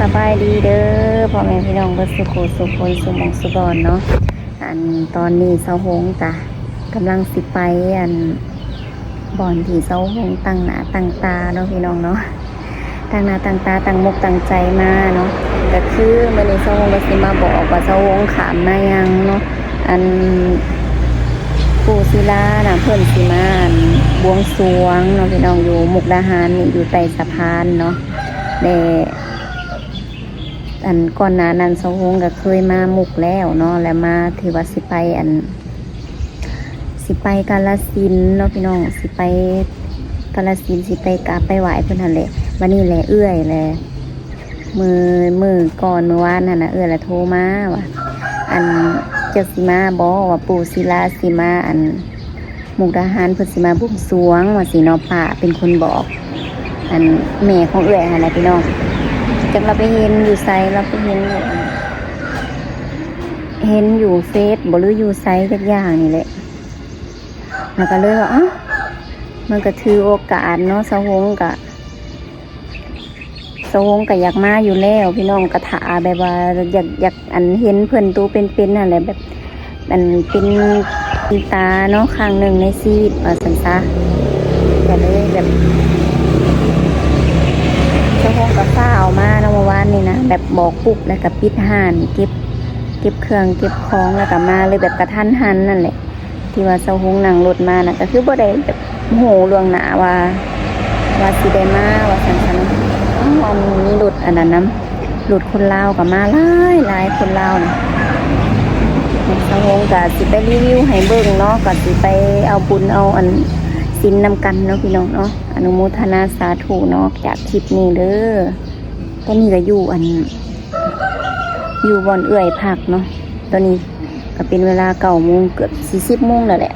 ສະບາຍດີເດີພໍ່ແມ່ພີ່ນ້ອງເບິດສູ່ຄູ່ສູ່ຄົນສູ່ໝ່ອງສູ່ບ່ອນເນາະ. ອັນຕອນນີ້ສາວຫົງກະກຳລັງຊິໄປ ອັນບ່ອນທີ່ສາວຫົງຕັ້ງໜ້າຕັ້ງຕາເນາະພີ່ນ້ອງເນາະ, ຕັ້ງໜ້າຕັ້ງຕາ ຕັ້ງມົກຕັ້ງໃຈມາເນາະ. ກະຄືມື້ນີ້ສາວຫົງກະຊິມາບອກວ່າສາວຫົງຂ້າມມາຫຍັງເນາະ. ອັນ ປູ່ສີລານະ ເພິ່ນຊິມາ ອັນ ບວງສວງເນາະພີ່ນ້ອງ ຢູ່ມຸກດາຫານນີ້ ຢູ່ໃຕ້ສະພານເນາະ. ແລະ ອັນ ກ່ອນໜ້ານັ້ນສາວຫົງກະເຄີຍມາມຸກແລ້ວເນາະ ແລະ ມາທີ່ວ່າຊິໄປ ອັນ ຊິໄປກາລະສິນເນາະພີ່ນ້ອງ ຊິໄປກາລະສິນ ຊິໄປກາບໄປໄຫວ້ເພິ່ນຫັ້ນແຫຼະ. ບາດນີ້ແຫຼະເອື້ອຍແຫຼະ ມື້ ມື້ກ່ອນມື້ວານຫັ້ນນະ ເອື້ອຍລະໂທມາວ່າ ອັນ ເຈົ້າຊິມາບໍ່ ວ່າປູ່ສີລາຊິມາ ອັນ ມຸກດາຫານ ເພິ່ນຊິມາບວງສວງວ່າຊີ້ເນາະ. ປ້າເປັນຄົນບອກ ອັນ ແມ່ຂອງເອື້ອຍຫັ້ນແຫຼະພີ່ນ້ອງ. ຈັກລາວໄປເຫັນຢູ່ໃສ ລາວໄປເຫັນຢູ່ ອັນ ເຫັນຢູ່ເຟສບໍ່ ຫຼືຢູ່ໃສຈັກຢ່າງນີ້ແຫຼະ ລາວກະເລີຍວ່າ ເອົ້າ ມັນກະຖືໂອກາດເນາະ ສາວຫົງກະ ສາວຫົງກະຢາກມາຢູ່ແລ້ວພີ່ນ້ອງ ກະຖ້າແບບວ່າຢາກ ຢາກ ອັນ ເຫັນເພິ່ນໂຕເປັນໆຫັ້ນແຫຼະ ແບບ ອັນ ເປັນຕາເນາະ ຄັ້ງໜຶ່ງໃນຊີວິດວ່າຊັ້ນຊະ. ກະເລີຍແບບ ສາວຫົງກະຟ້າວມາເນາະ ເມື່ອວານນີ້ນະ ແບບບອກປຸບ ແລ້ວກະປິດຮ້ານ ເກັບ ເກັບເຄື່ອງເກັບຂອງ ແລ້ວກະມາເລີຍ ແບບກະທັນຫັນນັ້ນແຫຼະ. ທີ່ວ່າສາວຫົງນັ່ງລົດມານະ ກະຄືບໍ່ໄດ້ແບບຮູ້ລ່ວງໜ້າວ່າ ວ່າຊິໄດ້ມາວ່າຊັ້ນຊະເນາະ. ເອົ້າ ອັນ ມີລົດອັນນັ້ນນຳ ລົດຄົນລາວກະມາຫຼາຍໆ ຄົນລາວນະ. ສາວຫົງກະຊິໄປຣີວິວໃຫ້ເບິ່ງເນາະ ກະຊິໄປເອົາບຸນເອົາ ອັນ ສິນນຳກັນເນາະພີ່ນ້ອງເນາະ. ອະນຸໂມທະນາສາທຸເນາະ ຈາກຄລິບນີ້ເດີ. ຕອນນີ້ກະຢູ່ ອັນ ຢູ່ບ່ອນເອື້ອຍພັກເນາະ. ຕອນນີ້ກະເປັນເວລາເກົ້າໂມງ ເກືອບຊິສິບໂມງແລ້ວແຫຼະ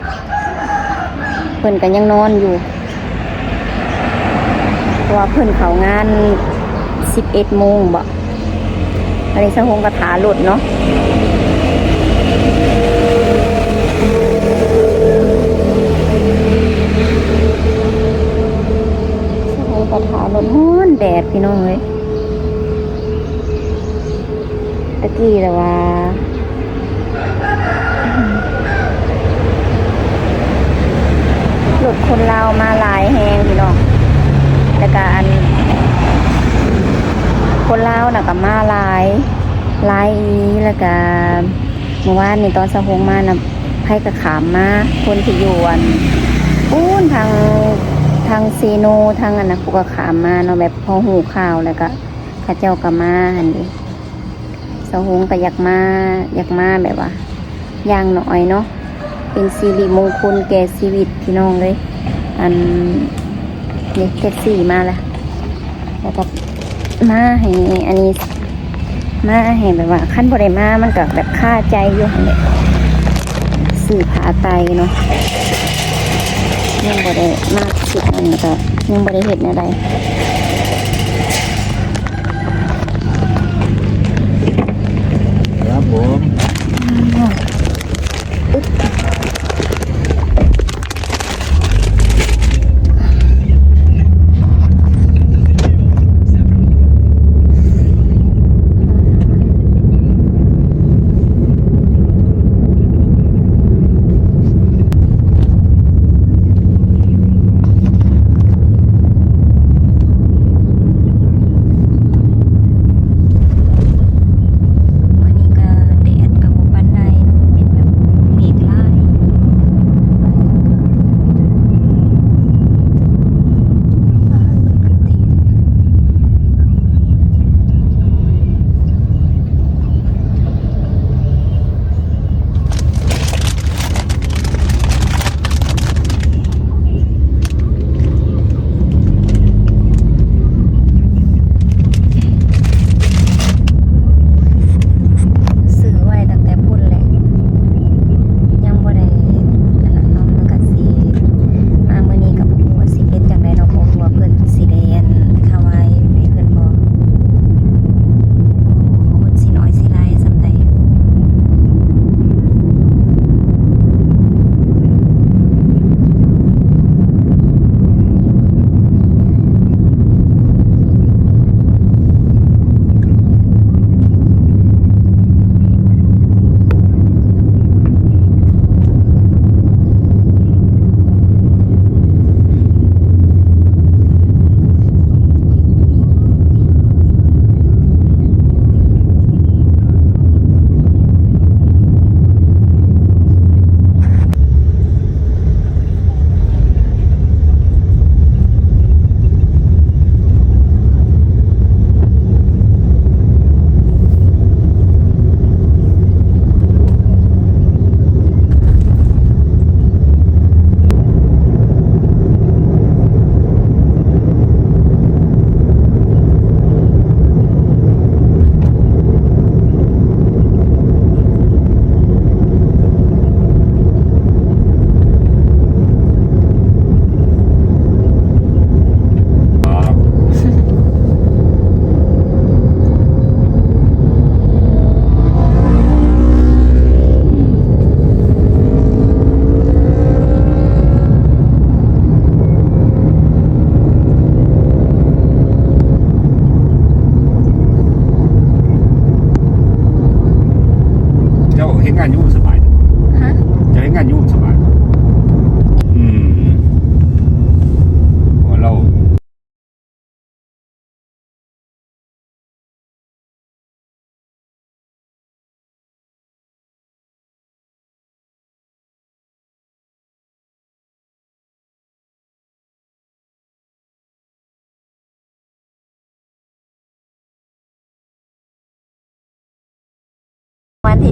ເພິ່ນກະຍັງນອນຢູ່ ເພາະວ່າເພິ່ນເຂົ້າງານສິບເອັດໂມງບໍ. ອັນນີ້ສາວຫົງກະຖ້າລົດເນາະ ສາວຫົງກະຖ້າລົດ ຮ້ອນແດດພີ່ນ້ອງເອີຍ. ຕະກີ້ແຫຼະວ່າ ລົດຄົນລາວມາຫຼາຍແຮງພີ່ນ້ອງ ແລ້ວກະ ອັນ ຄົນລາວນະກະມາຫຼາຍ ຫຼາຍອີ່ຫຼີ. ແລ້ວກະເມື່ອວານນີ້ຕອນສາວຫົງມານະ ໃຜກະຂ້າມມາ ຄົນທີ່ຢູ່ ອັນ ປູ້ນທາງ ທາງເຊໂນ ທາງອັນນະ ເຂົາກະຂ້າມມາເນາະ ແບບພໍຮູ້ຂ່າວ ແລ້ວກະ ເຂົາເຈົ້າກະມາຫັ້ນເດ. ສາວຫົງກະຢາກມາ ຢາກມາແບບວ່າ ຢ່າງໜ້ອຍເນາະ ເປັນສິລິມົງຄົນແກ່ຊີວິດພີ່ນ້ອງເອີຍ. ອັນ ນີ້ແທັກຊີມາລະ ແລ້ວກະມາໃຫ້ ອັນນີ້ ມາໃຫ້ແບບວ່າ ຄັນບໍ່ໄດ້ມາມັນກະແບບຄາໃຈຢູ່ຫັ້ນແຫຼະ. ຊື້ຜ້າໄຕເນາະ ຍັງບໍ່ໄດ້ມາ ຊຸດນັ້ນກະຍັງບໍ່ໄດ້ເຮັດແນວໃດ. ຄັບຜົມ ອືມ ອຶບ ມື້ນີ້ກະແດດ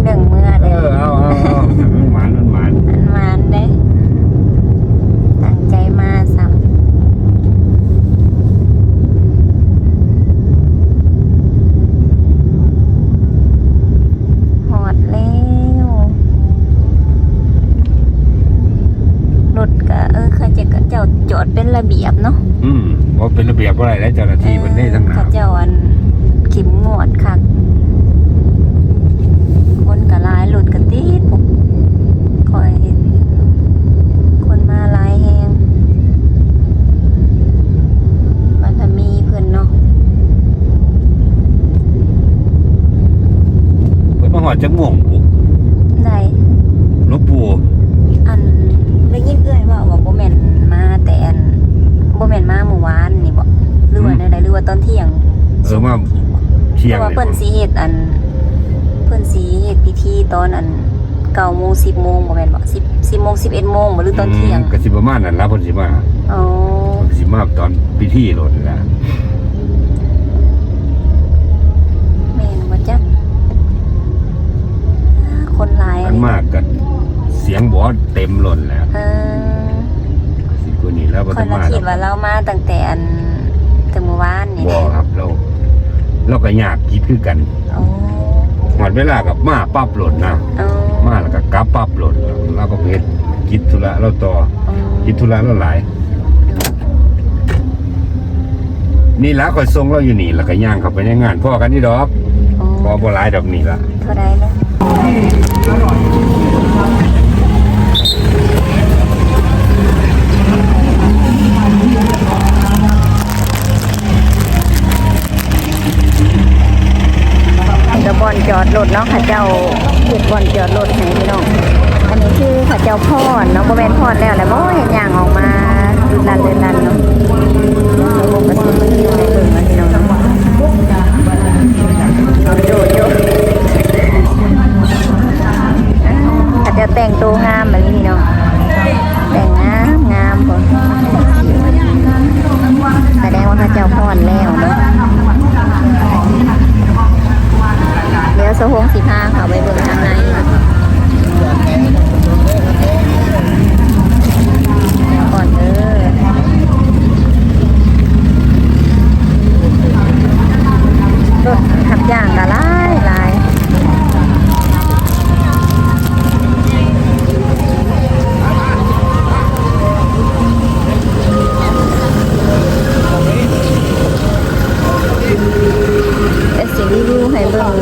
ເລື່ອງເມືອ ເອີ ເອົາ ເອົາ ເອົາ ມັນໝານ ມັນໝານ ມັນໝານເດ້ ຕັ້ງໃຈມາຊ້ຳ. ຮອດແລ້ວ ລົດກະ ເອີ ເຂົາເຈົ້າຈອດເປັນລະບຽບເນາະ. ອືມ ບໍ່ເປັນລະບຽບບໍ່ໄດ້ແລ້ວ ເຈົ້າໜ້າທີ່ເພິ່ນເດ້ທາງໜ້າ ເຂົາເຈົ້າອັນເຂັ້ມງວດຄັກ ຄົນກະຫຼາຍ ລົດກະຕິດ ຂ້ອຍ ຄົນມາຫຼາຍແຮງ ບາລະມີເພິ່ນເນາະ. ເພິ່ນມາຮອດຈັກໂມງ? ໃດ ຫຼວງປູ່ ອັນ ໄດ້ຍິນເອື້ອຍເວົ້າວ່າບໍ່ແມ່ນມາແຕ່ອັນ ບໍ່ແມ່ນມາມື້ວານນີ້ບໍ ຫຼືວ່າແນວໃດ ຫຼືວ່າຕອນທ່ຽງ? ເອີ ມາທ່ຽງ ເພາະວ່າເພິ່ນຊິເຮັດອັນ ເພິ່ນຊິເຮັດພິທີຕອນອັນ ເກົ້າໂມງ ສິບໂມງ ບໍ່ແມ່ນບໍ? ສິບ ສິບໂມງ ສິບເອັດໂມງບໍ ຫຼືຕອນທ່ຽງ? ອືມ ກະຊິປະມານນັ້ນລະ ເພິ່ນຊິມາ. ອໍ ເພິ່ນຊິມາຕອນພິທີໂລດນີ້ລະ. ແມ່ນບໍ່ຈັກ ຄົນຫຼາຍ ມັນມາກະສຽງບໍ່ເຕັມໂລດແຫຼະ. ເອີ ກະຊິກວ່ານີ້ລະ ບໍ່ທັນມາ ຂ້ອຍລະຄິດວ່າລາວມາຕັ້ງແຕ່ອັນ ແຕ່ມື້ວານນີ້. ບໍ່ຄັບ ລາວ ລາວກະຍາກກິດຄືກັນ. ອໍ ຮອດເວລາກະມາປັບໂລດນະ. ອໍ ມາລະກະກັບປັບໂລດ ລາວກະໄປເຮັດກິດທຸລະລາວຕໍ່. ອໍ ກິດທຸລະລາວຫຼາຍ. ນີ້ລະ ຂ້ອຍສົ່ງລາວຢູ່ນີ້ ລະກະຍ່າງເຂົ້າໄປໃນງານ ພໍ້ກັນຢູ່ດອກ. ອໍ ພໍ້ບໍ່ຫຼາຍດອກ ນີ້ລະ. ເທົ່າໃດລະ? ນີ້ກະບ່ອນຈອດລົດເນາະ ເຂົາເຈົ້າເຮັດບ່ອນຈອດລົດໃຫ້ພີ່ນ້ອງ. ອັນນີ້ຄືເຂົາເຈົ້າຜ່ອນເນາະ ບໍ່ແມ່ນຜ່ອນແລ້ວແຫຼະບໍ ເຮັດຫຍັງອອກມາ ລຸນລັນເລີນລັນເນາະ. ເຮົາກໍຊິມາເບິ່ງເນາະ ພີ່ນ້ອງເນາະ ໂດດຢູ່. ເຂົາເຈົ້າແຕ່ງໂຕງາມອີ່ຫຼີເນາະ ແຕ່ງງາມງາມພຸ້ນ ສະແດງວ່າເຂົາເຈົ້າຜ່ອນແລ້ວເນາະ. ດຽວສາວຫົງຊິພາເຂົ້າໄປເບິ່ງທາງໃນກ່ອນເດີ. ລົດຮັບຈ້າງກະຫຼາຍຫຼາຍ. ກະຊິຣີວິວໃຫ້ເບິ່ງ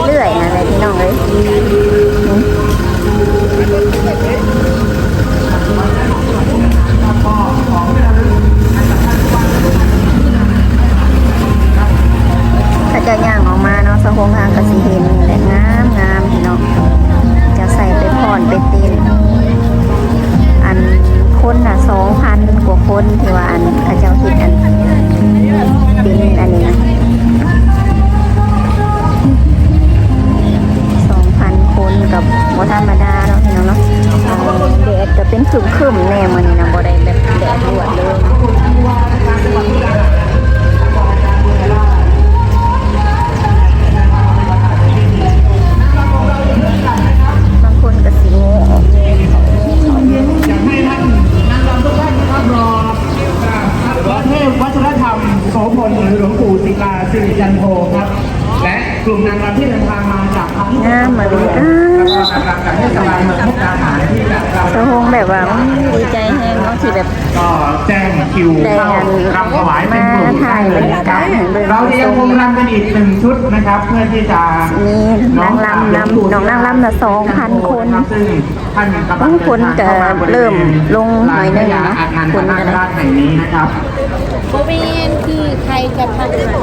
ເລື້ອຍໆ ນັ້ນແຫຼະພີ່ນ້ອງເອີຍ. ເຂົາເຈົ້າຍ່າງອອກມາເນາະ ສາວຫົງທາງກະຊິເຫັນນີ້ແຫຼະ ງາມໆ ພີ່ນ້ອງ. ຈະໃສ່ໄປຟ້ອນໄປເຕັ້ນ ອັນຄົນນະ ສອງພັນກວ່າຄົນ ທີ່ວ່າອັນເຂົາເຈົ້າເຮັດອັນເປັນອັນນີ້ນະ ສອງພັນຄົນ ກະບໍ່ທຳມະດາເນາະ ພີ່ນ້ອງເນາະ. ເອີ ແດດກະເປັນຄຶ້ມໆ ແດ່ມື້ນີ້ນະ ບໍ່ໄດ້ແບບແດດລວດເລີຍ. ບາງຄົນກະຊິໂງ່ອອກ ຢາກໃຫ້ທ່ານນາງລຳທຸກທ່ານນະຄັບ ລໍພະເທບວັດທະນະທຳໂສພົນ ຫຼື ຫຼວງປູ່ສິລາ ສິລິຈັນໂທ ຄັບ ແລະ ກຸ່ມນາງລຳທີ່ເດີນທາງມາຈາກ ງາມມາກເລີຍ ສາວຫົງແບບວ່າ ອືມ ດີໃຈແຮງເນາະ ທີ່ແບບ ກໍແຈ້ງຄິວເຂົ້າລຳຖວາຍເປັນກຸ່ມໄດ້ເລີຍນະຄັບ. ເຮົາຈະຍັງຄົງລຳກັນອີກໜຶ່ງຊຸດນະຄັບ ເພື່ອທີ່ຈະມີນາງລຳນຳ ນ້ອງນາງລຳນະ ສອງພັນຄົນ. ບາງຄົນກະເລີ່ມລົງໜ້ອຍໜຶ່ງເນາະ ຄົນກະໄດ້. ບໍ່ແມ່ນ ຄືໃຜຈະພັກໃຜ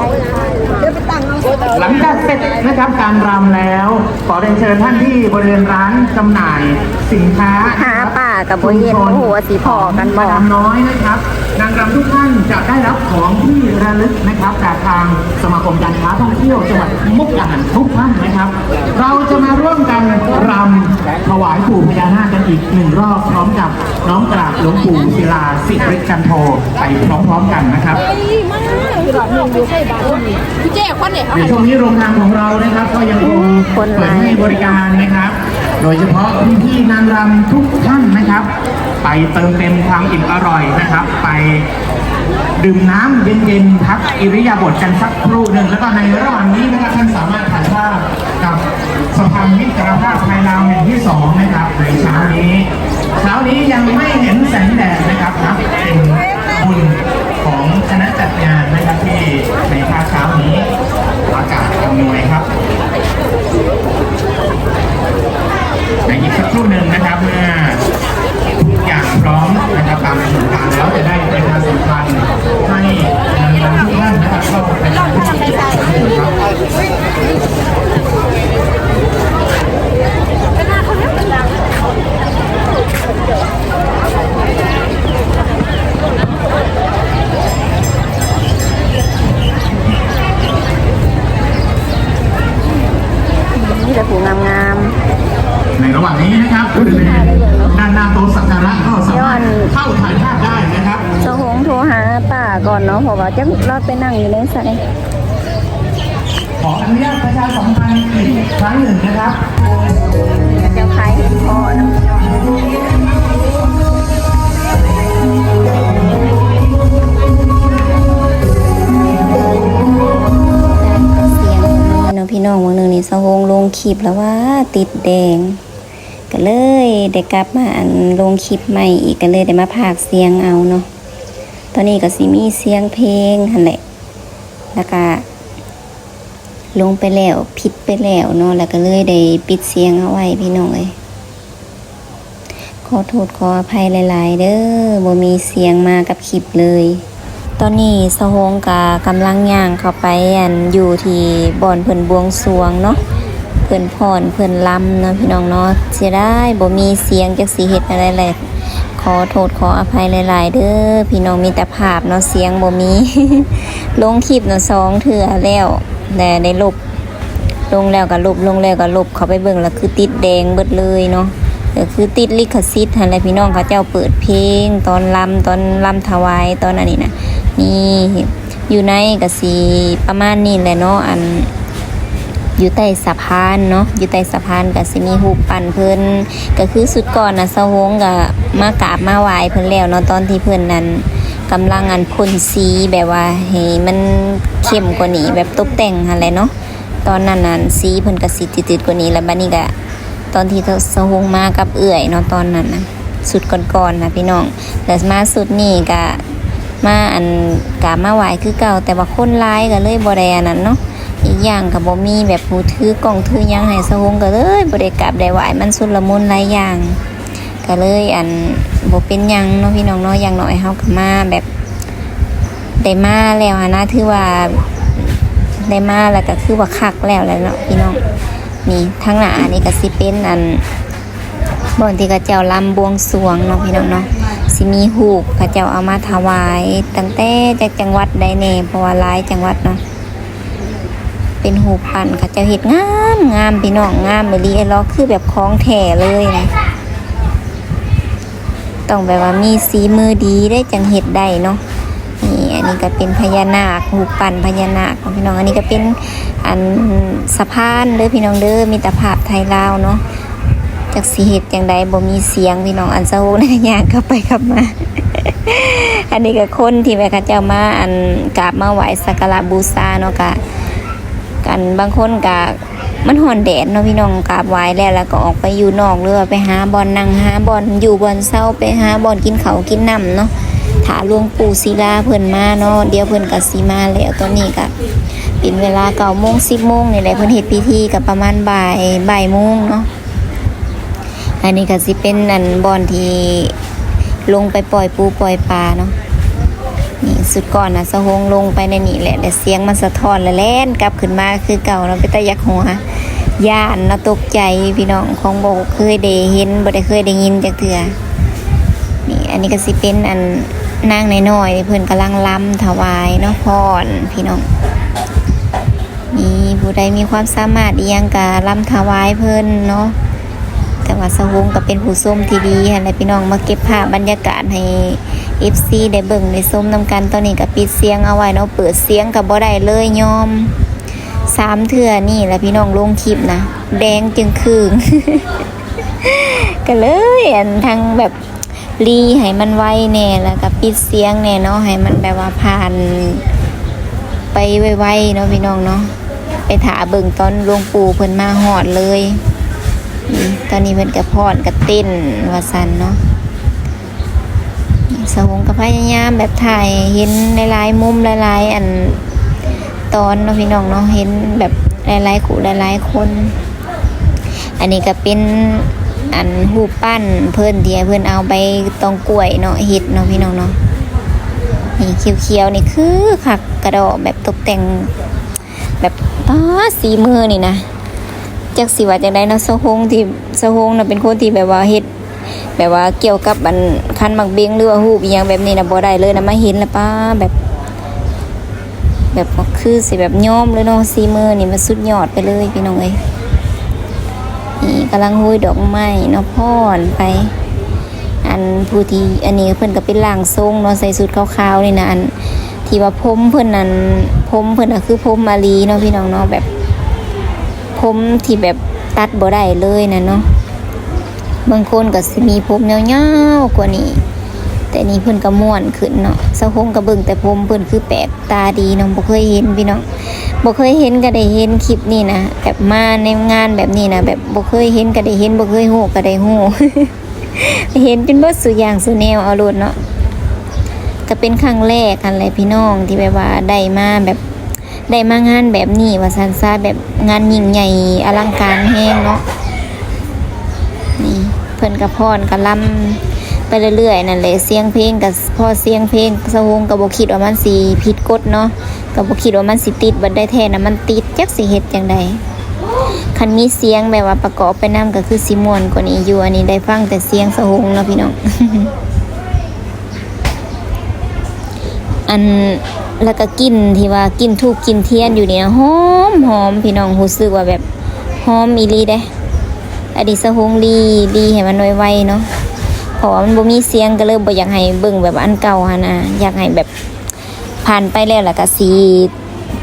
ຫຼັງຈາກເສັດນະຄັບການລຳແລ້ວ ຂໍເລີນເຊີນທ່ານທີ່ບໍລິເວນຮ້ານຈຳໜ່າຍສິນຄ້າ ຫາປາກະບໍ່ເຫັນ ບໍ່ຮູ້ວ່າຊິພໍ້ກັນບໍ່. ນາງລຳທຸກທ່ານຈະໄດ້ຮັບຂອງທີ່ລະລຶກນະຄັບ ຈາກທາງສະມາຄົມການຄ້າທ່ອງທ່ຽວຈັງຫວັດມຸກດາຫານທຸກທ່ານນະຄັບ. ເຮົາຈະມາຮ່ວມກັນລຳຖວາຍປູ່ພະຍານາກກັນອີກໜຶ່ງຮອບ ພ້ອມກັບນ້ອມກາບຫຼວງປູ່ສິລາສິລິຈັນໂທໄປພ້ອມໆກັນນະຄັບ. ໃນຊ່ວງນີ້ໂຮງແຮມຂອງເຮົານະຄັບ ກໍຍັງຄົງເປີດໃຫ້ບໍລິການນະຄັບ ໂດຍສະເພາະພີ່ໆນາງລຳທຸກທ່ານນະຄັບ ໄປເຕີມເຕັມຄວາມອີ່ມອະຮ່ອຍນະຄັບ ໄປດື່ມນ້ຳເຢັນໆ ພັກອິລິຍາບົດກັນສັກຄรู่ໜຶ່ງ ແລ້ວກໍໃນລະຫວ່າງນີ້ນະຄັບ ທ່ານສາມາດຖ່າຍພາບກັບສະພາມິດຕະພາບໄທລາວແຫ່ງທີສອງນະຄັບ ໃນເຊົ້ານີ້ ເຊົ້ານີ້ຍັງໄມ່ເຫັນແສງແດດນະຄັບ ນັບເປັນບຸນຂອງຄະນະຈັດງານນະຄັບ ທີ່ໃນພາກເຊົ້ານີ້ອາກາດອຳນວຍຄັບ. ໃນອີກສັກຄรู่ໜຶ່ງນະຄັບ ເມື່ອທຸກຢ່າງພ້ອມນະຄັບ ຕາມກຳນົດການແລ້ວ ຈະໄດ້ປະຊາສຳພັນໃຫ້ນາງລຳທຸກທ່ານນະຄັບ ເຂົ້າໄປທຳພິທີ. ມີແຕ່ຜູ້ງາມໆ ໃນລະຫວ່າງນີ້ນະຄັບ ບໍລິເວນດ້ານໜ້າໂຕະສັກກາລະ ກໍສາມາດເຂົ້າຖ່າຍພາບໄດ້ນະຄັບ. ສາວຫົງໂທຫາປ້າກ່ອນເນາະ ເພາະວ່າຈັກລາວໄປນັ່ງຢູ່ໃນໃສ. ຂໍອະນຸຍາດປະຊາສຳພັນອີກຄັ້ງໜຶ່ງນະຄັບ ເຈົ້າຂາຍເຫັດເພາະເນາະ ສຽງເນາະພີ່ນ້ອງ. ມື້ໜຶ່ງນີ້ສາວຫົງລົງຄລິບແລ້ວວ່າຕິດແດງ ກໍເລີຍໄດ້ກັບມາ ອັນ ລົງຄລິບໃໝ່ອີກ ກໍເລີຍໄດ້ມາພາກສຽງເອົາເນາະ. ຕອນນີ້ກໍຊິມີສຽງເພງຫັ້ນແຫຼະ ແລ້ວກະ ລົງໄປແລ້ວ ຜິດໄປແລ້ວເນາະ ແລ້ວກໍເລີຍໄດ້ປິດສຽງເອົາໄວ້ພີ່ນ້ອງເອີຍ. ຂໍໂທດຂໍອະໄພຫຼາຍໆເດີ ບໍ່ມີສຽງມາກັບຄລິບເລີຍ. ຕອນນີ້ສາວຫົງກະກຳລັງຍ່າງເຂົ້າໄປ ອັນ ຢູ່ທີ່ບ່ອນເພິ່ນບວງສວງເນາະ ເພິ່ນຟ້ອນເພິ່ນລຳເນາະພີ່ນ້ອງເນາະ. ເສຍດາຍບໍ່ມີສຽງ ຈັກຊິເຮັດແນວໃດແຫຼະ. ຂໍໂທດຂໍອະໄພຫຼາຍໆເດີພີ່ນ້ອງ ມີແຕ່ພາບເນາະ ສຽງບໍ່ມີ. ລົງຄລິບນະສອງເທື່ອແລ້ວ ແຕ່ໄດ້ລົບ ລົງແລ້ວກໍລົບ ລົງແລ້ວກໍລົບ ເຂົ້າໄປເບິ່ງແລ້ວຄືຕິດແດງເບິດເລີຍເນາະ. ກໍຄືຕິດລິຂະສິດຫັ້ນແຫຼະພີ່ນ້ອງ ເຂົາເຈົ້າເປີດເພງຕອນລຳ ຕອນລຳຖວາຍ ຕອນອັນນີ້ນະ. ນີ້ ຢູ່ໃນກໍຊິປະມານນີ້ແຫຼະເນາະ ອັນ ຢູ່ໃຕ້ສະພານເນາະ ຢູ່ໃຕ້ສະພານກໍຊິມີຮູບປັ້ນເພິ່ນ. ກໍຄືຊຸດກ່ອນນະ ສາວຫົງກໍມາກາບມາໄຫວ້ເພິ່ນແລ້ວເນາະ ຕອນທີ່ເພິ່ນນັ້ນກຳລັງ ອັນ ພົ່ນສີແບບວ່າໃຫ້ມັນເຂັ້ມກວ່ານີ້ ແບບຕົບແຕ່ງຫັ້ນແຫຼະເນາະ. ຕອນນັ້ນນັ້ນ ສີເພິ່ນກໍຊິຈືດໆກວ່ານີ້ ແລ້ວບັດນີ້ກໍຕອນທີ່ສາວຫົງມາກັບເອື້ອຍເນາະ ຕອນນັ້ນນະ ຊຸດກ່ອນໆນະພີ່ນ້ອງ. ແລ້ວມາຊຸດນີ້ກໍມາ ອັນ ກາບມາໄຫວ້ຄືເກົ່າ ແຕ່ວ່າຄົນຫຼາຍກໍເລີຍບໍ່ໄດ້ອັນນັ້ນເນາະ. ອີກຢ່າງກໍບໍ່ມີແບບຜູ້ຖືກ້ອງຖືຫຍັງໃຫ້ ສາວຫົງກໍເລີຍບໍ່ໄດ້ກາບໄດ້ໄຫວ້ ມັນຊຸນລະມຸນຫຼາຍຢ່າງ ກໍເລີຍ ອັນ ບໍ່ເປັນຫຍັງເນາະພີ່ນ້ອງເນາະ. ຢ່າງໜ້ອຍເຮົາກໍມາແບບ ໄດ້ມາແລ້ວຫັ້ນນະ ຖືວ່າໄດ້ມາແລ້ວກໍຄືວ່າຄັກແລ້ວແຫຼະເນາະພີ່ນ້ອງ. ນີ້ທາງໜ້ານີ້ກໍຊິເປັນ ອັນ ບ່ອນທີ່ເຂົາເຈົ້າລຳບວງສວງເນາະພີ່ນ້ອງເນາະ. ຊິມີຮູບເຂົາເຈົ້າເອົາມາຖວາຍຕັ້ງແຕ່ຈັກຈັງຫວັດໃດແດ່ ເພາະວ່າຫຼາຍຈັງຫວັດເນາະ. ເປັນຮູບປັ້ນ ເຂົາເຈົ້າເຮັດງາມໆ ພີ່ນ້ອງ ງາມອີ່ຫຼີ ເອີ ລະ ຄືແບບຂອງແທ້ເລີຍນະ. ຕ້ອງແບບວ່າມີສີມືດີເດ້ ຈັ່ງເຮັດໄດ້ເນາະ. ນີ້ ອັນນີ້ກໍເປັນພະຍານາກ ຮູບປັ້ນພະຍານາກເນາະພີ່ນ້ອງ. ອັນນີ້ກໍເປັນ ອັນ ສະພານເດີພີ່ນ້ອງເດີ ມິດຕະພາບໄທລາວເນາະ. ຈັກຊິເຮັດຈັ່ງໃດ ບໍ່ມີສຽງພີ່ນ້ອງ ອັນສາວຫົງນະ ຍ່າງກັບໄປກັບມາ. ອັນນີ້ກໍຄົນທີ່ແບບເຂົາເຈົ້າມາ ອັນ ກາບມາໄຫວ້ສັກກາລະບູຊາເນາະ ກະ ອັນ ບາງຄົນກະ ມັນຮ້ອນແດດເນາະພີ່ນ້ອງ ກາບໄຫວ້ແລ້ວ ແລ້ວກໍອອກໄປຢູ່ນອກ ຫຼືວ່າໄປຫາບ່ອນນັ່ງ ຫາບ່ອນຢູ່ບ່ອນເຊົາ ໄປຫາບ່ອນກິນເຂົ້າກິນນ້ຳເນາະ ຖ້າຫຼວງປູ່ສີລາເພິ່ນມາເນາະ. ດຽວເພິ່ນກໍຊິມາແລ້ວ ຕອນນີ້ກໍເປັນເວລາເກົ້າໂມງ ສິບໂມງນີ້ແຫຼະ ເພິ່ນເຮັດພິທີກໍປະມານບ່າຍ ບ່າຍໂມງເນາະ. ອັນນີ້ກໍຊິເປັນ ອັນ ບ່ອນທີ່ລົງໄປປ່ອຍປູປ່ອຍປາເນາະ. ນີ້ ຊຸດກ່ອນນະ ສາວຫົງລົງໄປໃນນີ້ແຫຼະ ແລ້ວສຽງມັນສະທ້ອນ ແລ້ວແລ່ນກັບຂຶ້ນມາຄືເກົ່າເນາະ. ເປັນຕາຢາກຫົວ ຢ້ານເນາະ ຕົກໃຈພີ່ນ້ອງ ຂອງບໍ່ເຄີຍໄດ້ເຫັນ ບໍ່ໄດ້ເຄີຍໄດ້ຍິນຈັກເທື່ອ. ນີ້ ອັນນີ້ກໍຊິເປັນ ອັນ ນາງນ້ອຍໆ ເພິ່ນກຳລັງລຳຖວາຍເນາະ ຟ້ອນພີ່ນ້ອງ. ນີ້ ຜູ້ໃດມີຄວາມສາມາດອີ່ຫຍັງກະລຳຖວາຍເພິ່ນເນາະ. ແຕ່ວ່າສາວຫົງກໍເປັນຜູ້ຊົມທີ່ດີຫັ້ນແຫຼະພີ່ນ້ອງ ມາເກັບພາບບັນຍາກາດໃຫ້ ເອັຟຊີ ໄດ້ເບິ່ງໄດ້ຊົມນຳກັນ. ຕອນນີ້ກໍປິດສຽງເອົາໄວ້ເນາະ, ເປີດສຽງກໍບໍ່ໄດ້ເລີຍ, ຍອມ ສາມເທື່ອນີ້ແຫຼະພີ່ນ້ອງ, ລົງຄລິບນະ ແດງຈຶ່ງຄຶ່ງ ກໍເລີຍ ອັນ ທັງແບບ ລີໃຫ້ມັນໄວແດ່ ແລ້ວກໍປິດສຽງແດ່ເນາະ, ໃຫ້ມັນແບບວ່າຜ່ານໄປໄວໆເນາະ ພີ່ນ້ອງເນາະ. ໄປຖ້າເບິ່ງຕອນຫຼວງปู่ເພິ່ນມາຮອດເລີຍ. ອືມ ຕອນນີ້ເພິ່ນກໍຟ້ອນກໍເຕັ້ນວ່າຊັ້ນເນາະ. ສາວຫົງກໍພະຍາຍາມແບບຖ່າຍໃຫ້ເຫັນຫຼາຍໆມຸມ ຫຼາຍໆ ອັນ ຕອນເນາະ ພີ່ນ້ອງເນາະ, ເຫັນແບບຫຼາຍໆຄູ່ຫຼາຍໆຄົນ. ອັນນີ້ກໍເປັນ ອັນ ຮູບປັ້ນເພິ່ນ ທີ່ເພິ່ນເອົາໃບຕອງກ້ວຍເນາະ ເຮັດເນາະ ພີ່ນ້ອງເນາະ. ນີ້ຂຽວໆນີ້ຄືຄັກກະດອກ, ແບບຕົກແຕ່ງແບບ ປາດ ສີມືນີ້ນະ ຈັກຊິວ່າຈັ່ງໃດເນາະ. ສາວຫົງທີ່ ສາວຫົງນະເປັນຄົນທີ່ແບບວ່າເຮັດ ແບບວ່າກ່ຽວກັບອັນ ຄັນໝາກເບັງ ຫຼືວ່າຮູບອີ່ຫຍັງແບບນີ້ນະ ບໍ່ໄດ້ເລີຍນະ, ມາເຫັນລະ ປາ ແບບ ແບບຄືຊິແບບຍອມເລີຍເນາະ. ສີມືນີ້ມັນສຸດຍອດໄປເລີຍ ພີ່ນ້ອງເອີຍ. ນີ້ກຳລັງໂຮຍດອກໄມ້ເນາະ ຟ້ອນໄປ. ອັນ ຜູ້ທີ່ ອັນນີ້ເພິ່ນກໍເປັນຮ່າງຊົງເນາະ ໃສ່ຊຸດຂາວໆນີ້ນະ. ອັນ ທີ່ວ່າຜົມເພິ່ນນັ້ນ ຜົມເພິ່ນນະຄືຜົມອີ່ຫຼີເນາະ ພີ່ນ້ອງເນາະ, ແບບຜົມທີ່ແບບຕັດບໍ່ໄດ້ເລີຍນະເນາະ. ບາງຄົນກໍຊິມີຜົມຍາວໆກວ່ານີ້, ແຕ່ນີ້ເພິ່ນກໍມ້ວນຂຶ້ນເນາະ. ສາວຫົງກໍເບິ່ງແຕ່ຜົມເພິ່ນ ຄືແປກຕາດີເນາະ, ບໍ່ເຄີຍເຫັນພີ່ນ້ອງ, ບໍ່ເຄີຍເຫັນກໍໄດ້ເຫັນຄລິບນີ້ນະ. ແບບມາໃນງານແບບນີ້ນະ ແບບບໍ່ເຄີຍເຫັນກໍໄດ້ເຫັນ, ບໍ່ເຄີຍຮູ້ກໍໄດ້ຮູ້. ເຫັນຈົນເບິດສູ່ຢ່າງສູ່ແນວເອົາໂລດເນາະ. ກໍເປັນຄັ້ງແລກຫັ້ນແຫຼະພີ່ນ້ອງ ທີ່ແບບວ່າໄດ້ມາແບບ ໄດ້ມາງານແບບນີ້ວ່າຊັ້ນຊະ, ແບບງານຍິ່ງໃຫຍ່ອະລັງການແຮງເນາະ. ນີ້ເພິ່ນກໍຟ້ອນກໍລຳໄປເລື້ອຍໆນັ້ນແຫຼະ, ສຽງເພງກໍ ພໍສຽງເພງ ສາວຫົງກໍບໍ່ຄິດວ່າມັນຊິຜິດກົດເນາະ, ກໍບໍ່ຄິດວ່າມັນຊິຕິດ, ບັດໄດ້ແທ້ນະມັນຕິດ, ຈັກຊິເຮັດຈັ່ງໃດ. ຄັນມີສຽງແບບວ່າປະກອບໄປນຳກໍຄືຊິມ່ວນກວ່ານີ້ຢູ່. ອັນນີ້ໄດ້ຟັງແຕ່ສຽງສາວຫົງເນາະ ພີ່ນ້ອງ. ອັນ ແລ້ວກໍກິ່ນທີ່ວ່າກິ່ນທູບກິ່ນທຽນຢູ່ນີ້ນະ ຫອມໆ ພີ່ນ້ອງ, ຮູ້ສຶກວ່າແບບຫອມອີ່ຫຼີເດ້. ອັນນີ້ສາວຫົງລີ ລີໃຫ້ມັນໄວໆເນາະ, ເພາະວ່າມັນບໍ່ມີສຽງ ກໍເລີຍບໍ່ຢາກໃຫ້ເບິ່ງແບບອັນເກົ່າຫັ້ນນະ, ຢາກໃຫ້ແບບ ຜ່ານໄປແລ້ວ ແລ້ວກໍຊິ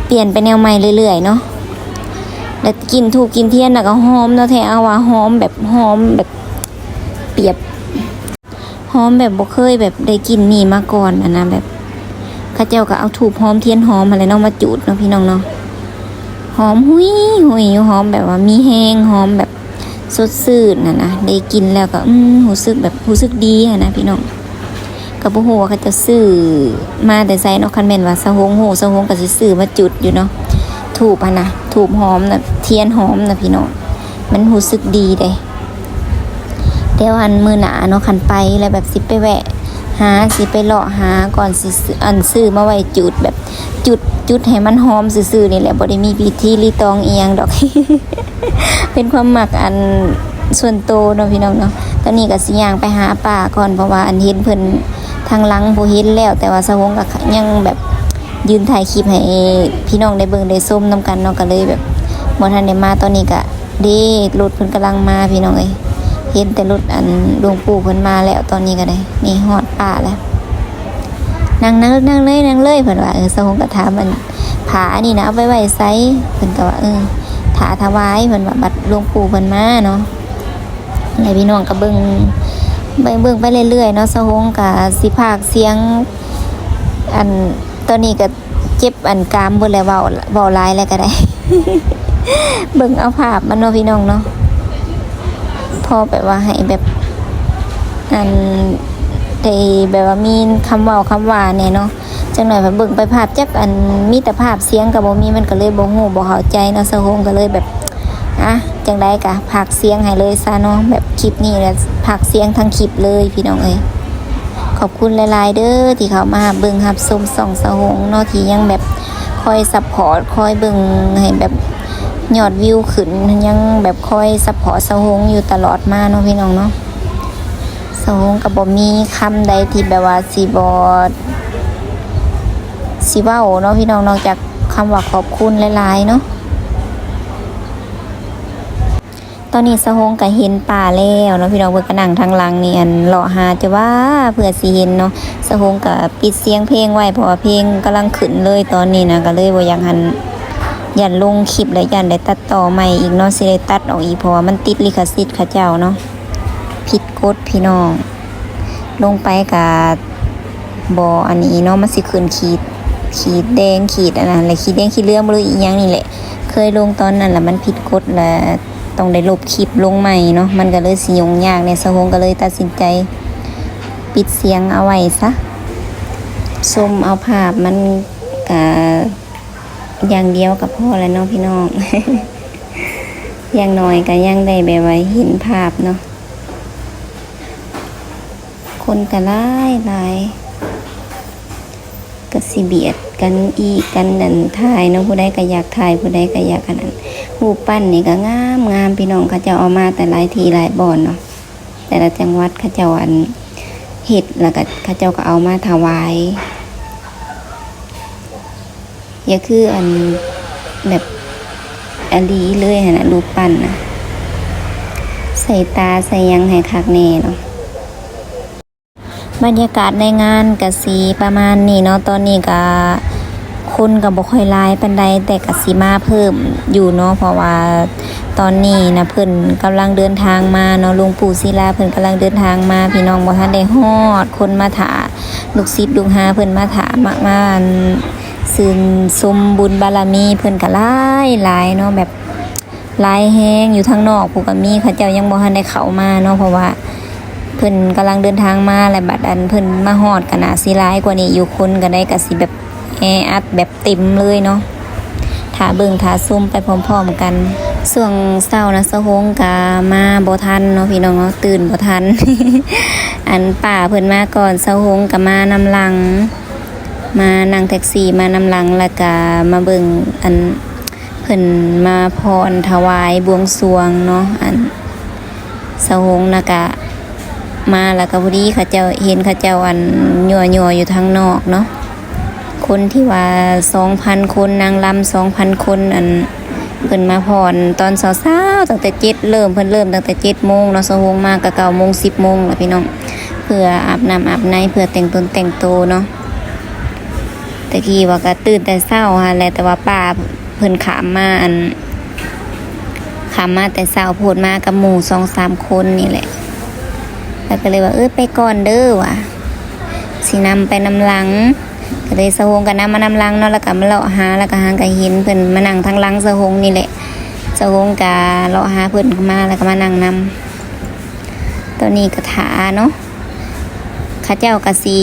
ປ່ຽນໄປແນວໃໝ່ເລື້ອຍໆເນາະ. ແລ້ວກິ່ນທູບກິ່ນທຽນນະກໍຫອມເນາະ, ແທ້ເອົາວ່າຫອມແບບ ຫອມແບບປຽບ ຫອມແບບບໍ່ເຄີຍແບບໄດ້ກິ່ນນີ້ມາກ່ອນຫັ້ນນະ, ແບບເຂົາເຈົ້າກໍເອົາທູບຫອມທຽນຫອມຫັ້ນແຫຼະເນາະ ມາຈູດເນາະ ພີ່ນ້ອງເນາະ. ຫອມຫຸຍໆຢູ່, ຫອມແບບວ່າມີແຮງ, ຫອມແບບ ສົດຊື່ນຫັ້ນນະ, ໄດ້ກິ່ນແລ້ວກໍ ອືມ ຮູ້ສຶກແບບ ຮູ້ສຶກດີຫັ້ນນະພີ່ນ້ອງ. ກໍບໍ່ຮູ້ວ່າເຂົາເຈົ້າຊື້ມາແຕ່ໃສເນາະ, ຄັນແມ່ນວ່າສາວຫົງຮູ້ ສາວຫົງກໍຊິຊື້ມາຈຸດຢູ່ເນາະ, ທູບຫັ້ນນະ ທູບຫອມນະ ທຽນຫອມນະພີ່ນ້ອງ, ມັນຮູ້ສຶກດີເດ້. ແຕ່ວ່າອັນມື້ໜ້າເນາະ ຄັນໄປແລ້ວແບບຊິໄປແວະຫາ ຊິໄປເລາະຫາກ່ອນ ຊິ ອັນ ຊື້ມາໄວ້ຈຸດ ແບບ ຈຸດ ຈຸດໃຫ້ມັນຫອມຊື່ໆນີ້ແຫຼະ, ບໍ່ໄດ້ມີພິທີລີຕອງອີ່ຫຍັງດອກ. ເປັນຄວາມມັກອັນສ່ວນໂຕເນາະ ພີ່ນ້ອງເນາະ. ຕອນນີ້ກໍຊິຍ່າງໄປຫາປ້າກ່ອນ ເພາະວ່າອັນເຫັນເພິ່ນທາງຫຼັງບໍ່ເຫັນແລ້ວ, ແຕ່ວ່າສາວຫົງກໍຍັງແບບຢືນຖ່າຍຄລິບໃຫ້ພີ່ນ້ອງໄດ້ເບິ່ງໄດ້ຊົມນຳກັນເນາະ, ກໍເລີຍແບບບໍ່ທັນໄດ້ມາ. ຕອນນີ້ກໍ ເດ້ ລົດເພິ່ນກຳລັງມາພີ່ນ້ອງເອີຍ, ເຫັນແຕ່ລົດອັນຫຼວງປູ່ເພິ່ນມາແລ້ວ. ຕອນນີ້ກໍໄດ້ ນີ້ຮອດປ້າແລ້ວ. ນັ່ງ ນັ່ງ ນັ່ງເລີຍ ນັ່ງເລີຍ ເພິ່ນວ່າ. ເອີ ສາວຫົງກໍຖາມ ອັນ ຜ້າອັນນີ້ນະເອົາໄປໄວ້ໃສ? ເພິ່ນກໍວ່າ ເອີ ຖ້າຖວາຍ ເພິ່ນວ່າ, ບັດຫຼວງປູ່ເພິ່ນມາເນາະ. ແລ້ວພີ່ນ້ອງກໍເບິ່ງ ເບິ່ງ ເບິ່ງໄປເລື້ອຍໆເນາະ, ສາວຫົງກໍຊິພາກສຽງ ອັນ ຕອນນີ້ກໍ ເຈັບອັນກາມເບິດແລ້ວ, ເວົ້າ ເວົ້າຫຼາຍແລ້ວກໍໄດ້ ເບິ່ງເອົາພາບມັນເນາະ ພີ່ນ້ອງເນາະ, ພໍແບບວ່າໃຫ້ແບບ ອັນ ໄດ້ແບບວ່າມີຄຳເວົ້າຄຳວ່າແດ່ເນາະ. ຈັກໜ້ອຍໄປເບິ່ງໄປພາບ ຈັກອັນ ມີແຕ່ພາບ ສຽງກໍບໍ່ມີ ມັນກໍເລີຍບໍ່ຮູ້ບໍ່ເຂົ້າໃຈເນາະ. ສາວຫົງກໍເລີຍແບບ ອ່ະ ຈັ່ງໃດກະພາກສຽງໃຫ້ເລີຍຊະເນາະ, ແບບຄລິບນີ້ແຫຼະ ພາກສຽງທັງຄລິບເລີຍພີ່ນ້ອງເອີຍ. ຂອບຄຸນຫຼາຍໆເດີ ທີ່ເຂົ້າມາຮັບເບິ່ງຮັບຊົມຊ່ອງສາວຫົງເນາະ, ທີ່ຍັງແບບຄອຍຊັບພອດ ຄອຍເບິ່ງໃຫ້ແບບຍອດວິວຂຶ້ນ, ຍັງແບບຄອຍຊັບພອດສາວຫົງຢູ່ຕະຫຼອດມາເນາະ ພີ່ນ້ອງເນາະ. ສາວຫົງກໍບໍ່ມີຄຳໃດທີ່ແບບວ່າຊິບໍ່ ຊິເວົ້າເນາະ ພີ່ນ້ອງ, ນອກຈາກຄຳວ່າຂອບຄຸນຫຼາຍໆເນາະ. ຕ ຕອນນີ້ສາວຫົງກໍເຫັນປ່າແລ້ວເນາະພີ່ນ້ອງ, ເພິ່ນກໍນັ່ງທາງຫຼັງນີ້ ອັນ ເລາະຫາ ຈະວ່າເພື່ອຊິເຫັນເນາະ. ສາວຫົງກໍປິດສຽງເພງໄວ້ ເພາະວ່າເພງກຳລັງຂຶ້ນເລີຍຕອນນີ້ນະ, ກໍເລີຍບໍ່ຢາກຫັ້ນ ຢ້ານລົງຄລິບແລ້ວຢ້ານໄດ້ຕັດຕໍ່ໃໝ່ອີກເນາະ, ຊິໄດ້ຕັດອອກອີກ ເພາະວ່າມັນຕິດລິຂະສິດເຂົາເຈົ້າເນາະ, ຜິດກົດພີ່ນ້ອງ. ລົງໄປກໍບໍ່ອັນນີ້ເນາະ, ມັນຊິຂຶ້ນຂີດ ຂີດແດງ ຂີດອັນນັ້ນແຫຼະ ຂີດແດງຂີດເຫຼືອງ ຫຼືອີ່ຫຍັງນີ້ແຫຼະ. ເຄີຍລົງຕອນນັ້ນລະ ມັນຜິດກົດລະ ຕ້ອງໄດ້ລົບຄລິບລົງໃໝ່ເນາະ, ມັນກໍເລີຍຊິຫຍຸ້ງຍາກແດ່. ສາວຫົງກໍເລີຍຕັດສິນໃຈປິດສຽງເອົາໄວ້ຊະ, ຊົມເອົາພາບມັນກະຢ່າງດຽວກໍພໍແລ້ວເນາະພີ່ນ້ອງ, ຢ່າງໜ້ອຍກໍຍັງໄດ້ແບບວ່າເຫັນພາບເນາະ. ຄົນກໍຫຼາຍໆ ກໍຊິບຽດກັນອີກ ກັນນັ້ນ ຖ່າຍເນາະ, ຜູ້ໃດກໍຢາກຖ່າຍ ຜູ້ໃດກໍຢາກອັນນັ້ນ. ຮູບປັ້ນນີ້ກໍງາມໆ ພີ່ນ້ອງ, ເຂົາເຈົ້າເອົາມາແຕ່ຫຼາຍທີ່ຫຼາຍບ່ອນເນາະ, ແຕ່ລະຈັງຫວັດເຂົາເຈົ້າອັນເຮັດ ແລ້ວກໍເຂົາເຈົ້າກໍເອົາມາຖວາຍ. ຢ່າຄືອັນແບບອາລີເລີຍຫັ້ນນະ, ຮູບປັ້ນນະ ໃສ່ຕາໃສ່ຫຍັງໃຫ້ຄັກແນ່ເນາະ. ບັນຍາກາດໃນງານກະຊິປະມານນີ້ເນາະ, ຕອນນີ້ກະຄົນກະບໍ່ຄ່ອຍຫຼາຍປານໃດ ແຕ່ກະຊິມາເພີ່ມຢູ່ເນາະ, ເພາະວ່າຕອນນີ້ນະເພິ່ນກຳລັງເດີນທາງມາເນາະ, ຫຼວງປູ່ສິລາເພິ່ນກຳລັງເດີນທາງມາ ພີ່ນ້ອງ, ບໍ່ທັນໄດ້ຮອດ, ຄົນມາຖ້າ ລູກສິດລູກຫາເພິ່ນມາຖ້າ ມາ ມາ ອັນ ຊື່ນຊົມບຸນບາລະມີເພິ່ນກໍຫຼາຍໆເນາະ, ແບບຫຼາຍແຮງ. ຢູ່ທາງນອກພຸ້ນກໍມີ, ເຂົາເຈົ້າຍັງບໍ່ທັນໄດ້ເຂົ້າມາເນາະ, ເພາະວ່າເພິ່ນກຳລັງເດີນທາງມາ ແລະ ບັດອັນເພິ່ນມາຮອດກໍໜ້າຊິຫຼາຍກວ່ານີ້ຢູ່, ຄົນກໍໄດ້ ກໍຊິແບບແອອັດແບບເຕັມເລີຍເນາະ. ຖ້າເບິ່ງຖ້າຊົມໄປພ້ອມໆກັນ. ຊ່ວງເຊົ້ານະ ສາວຫົງກໍມາບໍ່ທັນເນາະ ພີ່ນ້ອງເນາະ, ຕື່ນບໍ່ທັນ. ອັນ ປ້າເພິ່ນມາກ່ອນ, ສາວຫົງກໍມານຳຫຼັງ. ມານັ່ງແທັກຊີມານຳຫຼັງ ແລ້ວກະມາເບິ່ງ ອັນ ເພິ່ນມາຟ້ອນຖວາຍບວງສວງເນາະ, ອັນ ສາວຫົງນະກະມາ ແລ້ວກະພໍດີເຂົາເຈົ້າ ເຫັນເຂົາເຈົ້າ ອັນ ຍົວໆຢູ່ທາງນອກເນາະ, ຄົນທີ່ວ່າສອງພັນຄົນ, ນາງລຳສອງພັນຄົນ, ອັນ ເພິ່ນມາຟ້ອນຕອນເຊົ້າໆ ຕັ້ງແຕ່ເຈັດ ເລີ່ມ ເພິ່ນເລີ່ມຕັ້ງແຕ່ເຈັດໂມງເນາະ, ສາວຫົງມາກະເກົ້າໂມງ ສິບໂມງລະພີ່ນ້ອງ, ເພື່ອອາບນ້ຳອາບໃນ ເພື່ອແຕ່ງຕົນແຕ່ງໂຕເນາະ. ແຕ່ກີ້ວ່າກະຕື່ນແຕ່ເຊົ້າຫັ້ນແຫຼະ, ແຕ່ວ່າປ້າເພິ່ນຂ້າມມາ ອັນ ຂ້າມມາແຕ່ເຊົ້າໂພດ, ມາກັບໝູ່ສອງສາມຄົນນີ້ແຫຼະ, ແລ້ວກະເລີຍວ່າ ເອີ ໄປກ່ອນເດີ ວ່າ ຊິນຳໄປນຳຫຼັງ. ກະເລີຍ ສາວຫົງກະນຳມານຳຫຼັງເນາະ, ແລ້ວກະມາເລາະຫາ, ແລ້ວກະຫາກະເຫັນເພິ່ນມານັ່ງທາງຫຼັງສາວຫົງນີ້ແຫຼະ. ສາວຫົງກະເລາະຫາເພິ່ນມາ ແລ້ວກະມານັ່ງນຳ. ຕອນນີ້ກະຖ້າເນາະ, ເຂົາເຈົ້າກະຊິ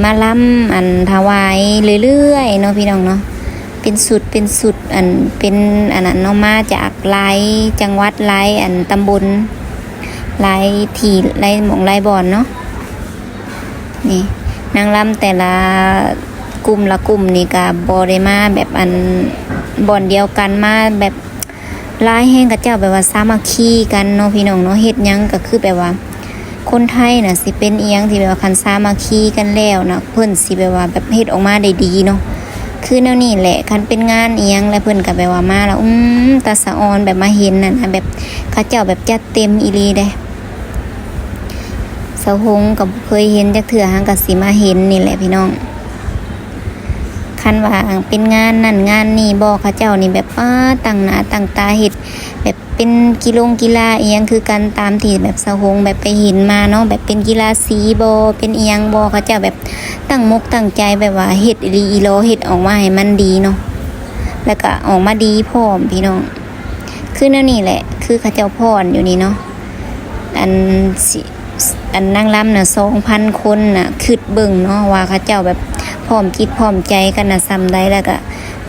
ມາລຳ ອັນ ຖວາຍເລື້ອຍໆເນາະ ພີ່ນ້ອງເນາະ, ເປັນຊຸດເປັນຊຸດ ອັນ ເປັນອັນນັ້ນເນາະ, ມາຈາກຫຼາຍຈັງຫວັດ ຫຼາຍ ອັນ ຕຳບົນ ຫຼາຍທີ່ ຫຼາຍໝ່ອງຫຼາຍບ່ອນເນາະ. ນີ້ ນາງລຳແຕ່ລະກຸ່ມລະກຸ່ມນີ້ກະບໍ່ໄດ້ມາແບບ ອັນ ບ່ອນດຽວກັນ, ມາແບບ ຫຼາຍແຮງ, ເຂົາເຈົ້າແບບວ່າສາມັກຄີກັນເນາະ ພີ່ນ້ອງເນາະ, ເຮັດຫຍັງກໍຄືແບບວ່າ ຄົນໄທນະຊິເປັນອີ່ຫຍັງທີ່ແບບວ່າ ຄັນສາມັກຄີກັນແລ້ວນະ ເພິ່ນຊິແບບວ່າ ແບບເຮັດອອກມາໄດ້ດີເນາະ, ຄືແນວນີ້ແຫຼະ. ຄັນເປັນງານອີ່ຫຍັງແລ້ວ ເພິ່ນກໍແບບວ່າມາແລ້ວ ອືມ ຕາສະອອນ, ແບບມາເຫັນຫັ້ນນະ, ແບບເຂົາເຈົ້າແບບຈັດເຕັມອີ່ຫຼີເດ້. ສາວຫົງກໍບໍ່ເຄີຍເຫັນຈັກເທື່ອ, ຫາກະຊິມາເຫັນນີ້ແຫຼະ ພີ່ນ້ອງ. ຄັນວ່າເປັນງານນັ້ນງານນີ້ບໍ ເຂົາເຈົ້ານີ້ແບບ ປາ ຕັ້ງໜ້າຕັ້ງຕາເຮັດ ແບບເປັນກິລົງກິລາອີ່ຫຍັງຄືກັນ ຕາມທີ່ແບບສາວຫົງແບບໄປເຫັນມາເນາະ, ແບບເປັນກິລາສີບໍ ເປັນອີ່ຫຍັງບໍ ເຂົາເຈົ້າແບບຕັ້ງມົກຕັ້ງໃຈ ແບບວ່າເຮັດອີ່ຫຼີອີ່ຫຼໍ ເຮັດອອກມາໃຫ້ມັນດີເນາະ, ແລ້ວກະອອກມາດີພ້ອມ ພີ່ນ້ອງ. ຄືແນວນີ້ແຫຼະ ຄືເຂົາເຈົ້າຟ້ອນຢູ່ນີ້ເນາະ, ອັນ ຊິ ອັນນາງລຳນະ ສອງພັນຄົນນະ, ຄິດເບິ່ງເນາະວ່າເຂົາເຈົ້າແບບພ້ອມຈິດພ້ອມໃຈກັນນະສ່ຳໃດ, ແລ້ວກະ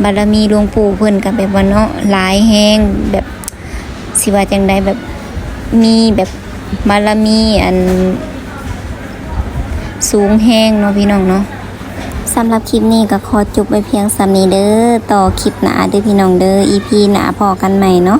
ບາລະມີຫຼວງປູ່ເພິ່ນກະແບບວ່າເນາະ ຫຼາຍແຮງ, ແບບ ຊິວ່າຈັ່ງໃດ ແບບ ມີແບບບາລະມີ ອັນ ສູງແຮງເນາະ ພີ່ນ້ອງເນາະ. ສຳລັບຄລິບນີ້ກໍຂໍຈົບໄວ້ພຽງສ່ຳນີ້ເດີ, ຕໍ່ຄລິບໜ້າເດີ ພີ່ນ້ອງເດີ, ອີພີໜ້າພໍ້ກັນໃໝ່ເນາະ.